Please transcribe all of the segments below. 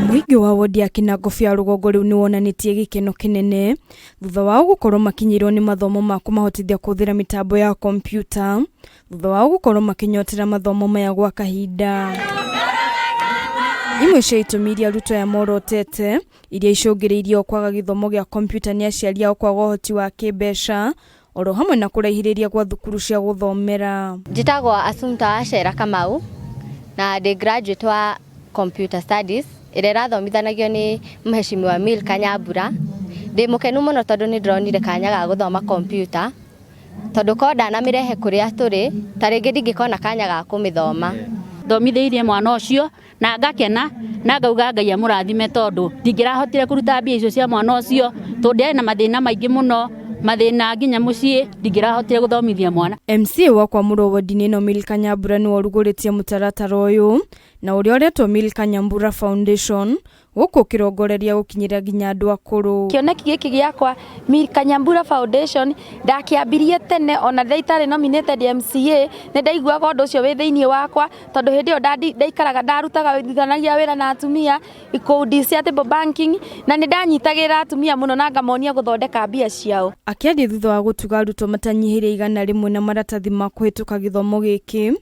Mũingĩ wa wodi ya Kinangop ya rũgongo rĩu nĩwonanĩtie gĩkeno kĩnene thutha wao gũkorwo makinyĩirwo nĩ mathomo ma kũmahotithia kũhũthĩra mĩtambo ya kompiuta thutha wao gũkorwo makĩnyotera mathomo maya gwa kahinda. Imwe cia itũmi iria arutwo aya morotete iria icũngĩrĩirie kwaga gĩthomo gĩa kompiuta nĩ aciari ao kwaga ũhoti wa kĩmbeca oro hamwe na kũraihĩrĩria gwa thukuru cia gũthomera. Njĩtagwo Assumpta Wacera Kamau na ndĩ graduate wa computer studies ĩrĩa ĩrathomithanagio nĩ Mheshimiwa Milka Nyambura. Ndĩ mũkenu mũno tondũ nĩ ndĩronire kanya ga gũthoma computer tondũ korwo ndanamĩrehe kũrĩa tũrĩ ta rĩngĩ ndingĩkona kanya ga kũmĩthoma. Thomithĩirie mwana ũcio na ngakena na ngauga Ngai amũrathime tondũ ndingĩrahotire kũruta mbia icio cia mwana ũcio tondũ ndĩarĩ na mathĩna maingĩ mũno, mathĩna nginya mũciĩ ndingĩrahotire gũthomithia mwana. MCA wa kwamũrwo wodi-inĩ ĩno Milka Nyambura nĩwe ũrugũrĩtie mũtaratara ũyũ na ũrĩa ũretwo Milka Nyambura Foundation gũkũ ũkĩrongoreria gũkinyĩra nginya andũ akũrũ. Kĩoneki gĩkĩ gĩakwa Milka Nyambura Foundation ndakĩambirie tene ona rĩrĩa itarĩ nominated MCA nĩ ndaiguaga ũndũ ũcio wĩ thĩinĩ wakwa tondũ hĩndĩ ĩyo ndaikaraga ndarutaga ndutithanagia wĩra na atumia ikundi cia table banking na nĩ ndanyitagĩrĩra atumia mũno na ngamonia gũthondeka mbia ciao. Akĩaria thutha wa gũtuga arutwo matanyihĩire 100 na maratathi ma kũhĩtũka gĩthomo gĩkĩ,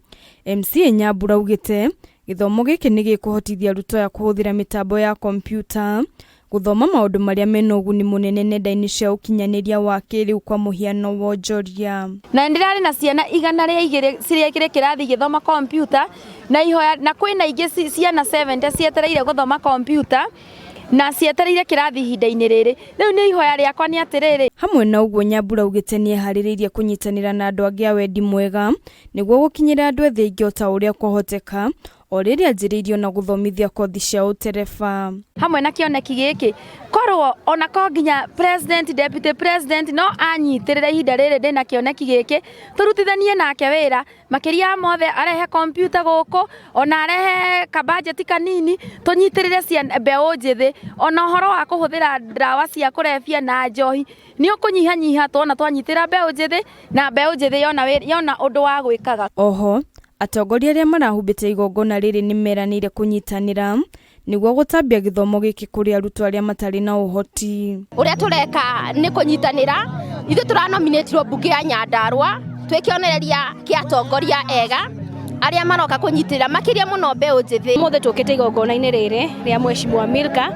MCA Nyambura augĩte gĩthomo gĩkĩ nĩ gĩkũhotithia arutwo aya kũhũthĩra mĩtambo ya kompiuta gũthoma maũndũ marĩa mena ũguni mũnene nenda-inĩ cia ũkinyanĩria wa kĩrĩu kwa mũhiano wonjoria. Na ndĩrarĩ na ciana 102 ciria kĩrĩ kĩrathi igĩthoma kompiuta na ihoya na kwĩna ingĩ ciana 70 cietereire gũthoma kompiuta na cietereire kĩrathi ihinda-inĩ rĩrĩ. Rĩu nĩ ihoya rĩakwa nĩ atĩrĩrĩ. Hamwe na ũguo Nyambura augĩte nĩeharĩrĩirie kũnyitanĩra na andũ angĩ a wendi mwega nĩguo gũkinyĩra andũ ethĩ aingĩ o ta ũrĩa kwahoteka o rĩrĩa anjĩrĩirio na gũthomithia kothi cia ũtereba. Hamwe na kĩoneki gĩkĩ korwo ona ko nginya president, deputy president no anyitĩrĩre ihinda rĩrĩ ndĩna kĩoneki gĩkĩ tũrutithanie nake wĩra makĩria ya mothe arehe kompiuta gũkũ ona arehe kabajeti kanini tũnyitĩrĩre ciana mbeũ njĩthĩ ona ũhoro wa kũhũthĩra ndawa cia kũrebia na njohi nĩ ũkũnyihanyiha tuona twanyitĩra mbeũ njĩthĩ na mbeũ njĩthĩ yona ũndũ wa gwĩkaga. Oho atongoria arĩa marahumbĩte igongona rĩrĩ nĩ meranĩire kũnyitanĩra nĩguo gũtambia gĩthomo gĩkĩ kũrĩ arutwo arĩa matarĩ na ũhoti. Ũrĩa tũreka nĩ kũnyitanĩra, ithuĩ tũranominĩtirwo mbunge ya Nyandarua twĩ kĩonereria kĩa atongoria ega arĩa maroka kũnyitĩrĩra makĩria mũno mbeũ njĩthĩ. Ũmũthĩ tũkĩte igongona-inĩ rĩrĩ rĩa Mheshimiwa Milka,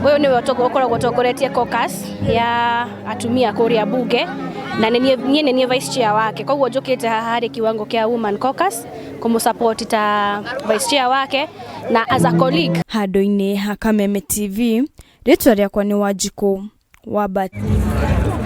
ũyũ nĩwe ũkoragwo ũtongoretie caucus ya atumia kũrĩa bunge na niĩ nĩ niĩ vice chair wake, koguo njũkĩte haha harĩ kiwango kĩa woman caucus kũmũ-support ta vice chair wake na as a colleague. Handũ-inĩ ha Kameme TV, rĩtwa rĩakwa nĩ Wanjikũ wa Mbati.